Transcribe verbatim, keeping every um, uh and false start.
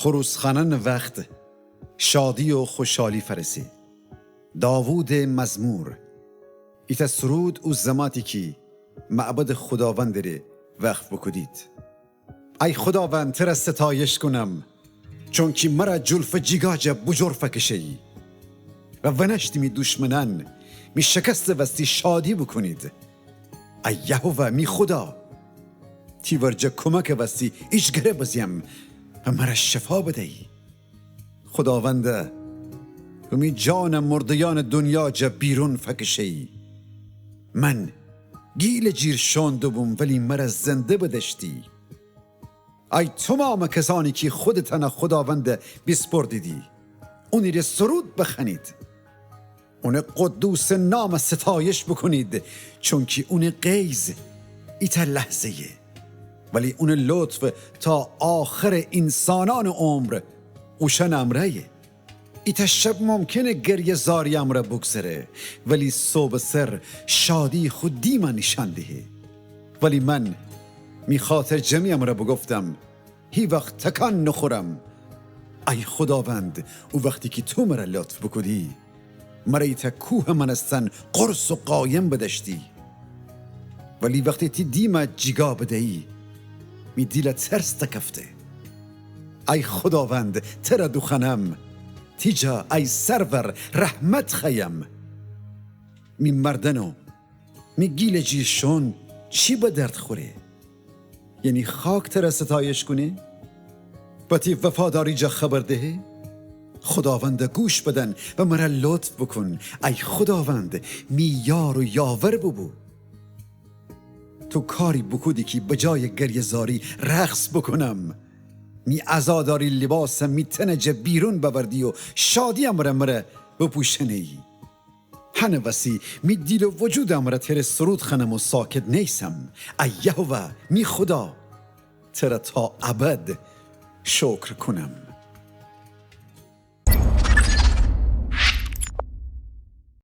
خروس خوأنأنٚ وخت شادی و خوشحالی فأرسه. داوودٚ مزمور. ایتأ سرود او زماتی کی معبدٚ خوداوندٚ ره وقف بوکودید. ای خوداوند، تره ستایش کونم، چونکی مره جلفٚ جیگا جا بوجور فکشه‌یی و ونأشتی می دوشمنأن می شکستٚ وستی شادی بوکونید. ای یهوه، می خودا، تی ورجه کمکٚ وستی ایجگره بزیم و مره شفا بدیی. خوداونده، تو می جانه مرده‌یأنٚ دونیا جا بیرون فکشه‌یی. من گیلٚ جیر شون دوبوم، ولی مره زنده بدأشتی. ای تومامٚ کسأنی کی خودتأنه خوداونده بیسپردیدی، اونی ره سرود بخوأنید. اونٚ قدوسٚ نامه ستایش بوکونید، چونکی اونٚ غیظ ایتأ لحظه‌یه، ولی اونٚ لطف تا آخرٚ اینسانأنٚ عمر اوشأنٚ امرأیه. ایتأ شب ممکنه گریه‌زاری امرأ بوگذره، ولی صبحٚ سر شادی خو دیمه نیشأن دهه. ولی من می خاطرجمی امرأ بوگفتم، هیوخت تکان نوخورم. ای خوداوند، او وختی کی تو مره لطف بوکودی، مره ایتأ کوهٚ مأنستن قرص و قایم بدأشتی. ولی وختی تی دیمه جیگا بدیی، می دیله ترس دکفته. ای خوداوند، تره دوخوأنم، تی جا، ای سرور، رحمت خوأیم. می مردن و می گیلٚ جیر شون چی به درد خوره؟ یعنی خاک تره ستایش کونه و تی وفاداری جا خبر دهه؟ خوداونده، گوش بدن و مره لطف بوکون. ای خوداوند، می یار و یاور بوبو. تو کاری بوکودی کی به جایٚ گریه‌زاری رقص بوکونم. می عزاداری لیباسه می تنٚ جا بیرون بأوردی و شادی امرأ مره بپوشنه‌یی. هنٚ وسی می دیل و وجودٚ امرأ تره سرود خوأنم و ساکت نیسم. ای یهوه، می خودا، تره تا ابد شکر کونم.